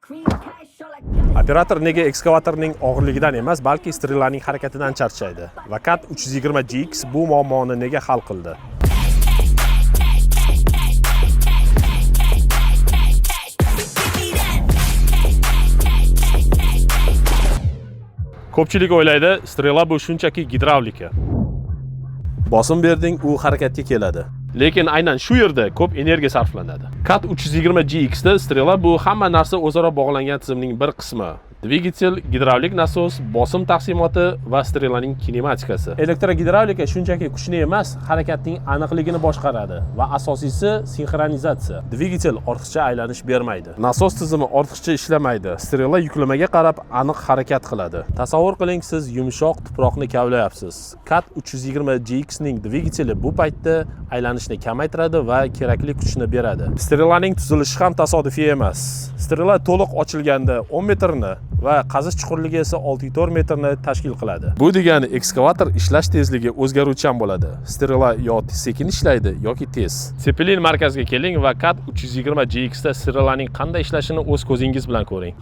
Operator nega ekskavatorning og'irligidan emas, balki стрела ning harakatidan charchaydi? Va CAT 320 GX bu muammoni nega hal qildi? Ko'pchilik o'ylaydi, стрела bu shunchaki gidravlika. Bosim berding, u harakatga keladi. Lekin aynan shu yerda ko'p energiya sarflanadi. CAT 320 GX da стрела bu hamma narsa o'zaro bog'langan tizimning bir qismi. Dvigatel, gidravlik nasos, bosim taqsimoti va стрела ning kinematikasi. Elektrogidravlika shunchaki kuchni emas, harakatning aniqligini boshqaradi va asosiysi, sinxronizatsiya. Dvigatel ortiqcha aylanish bermaydi. Nasos tizimi ortiqcha ishlamaydi. Стрела yuklamaga qarab aniq harakat qiladi. Tasavvur qiling, siz yumshoq tuproqni kavlayapsiz. CAT 320 GX ning dvigateli bu paytda aylanishni kamaytiradi va kerakli kuchni beradi. Стрела ning tuzilishi ham tasodifiy emas. Стрела to'liq ochilganda 10 metrni va qazish chuqurligi esa 6,4 metrni tashkil qiladi. Bu degani, ekskavator ishlash tezligi o'zgaruvchan bo'ladi. Стрела yo sekin ishlaydi yoki tez. Zeppelin markaziga keling va CAT 320 GX da стрела ning qanday ishlashini o'z ko'zingiz bilan ko'ring.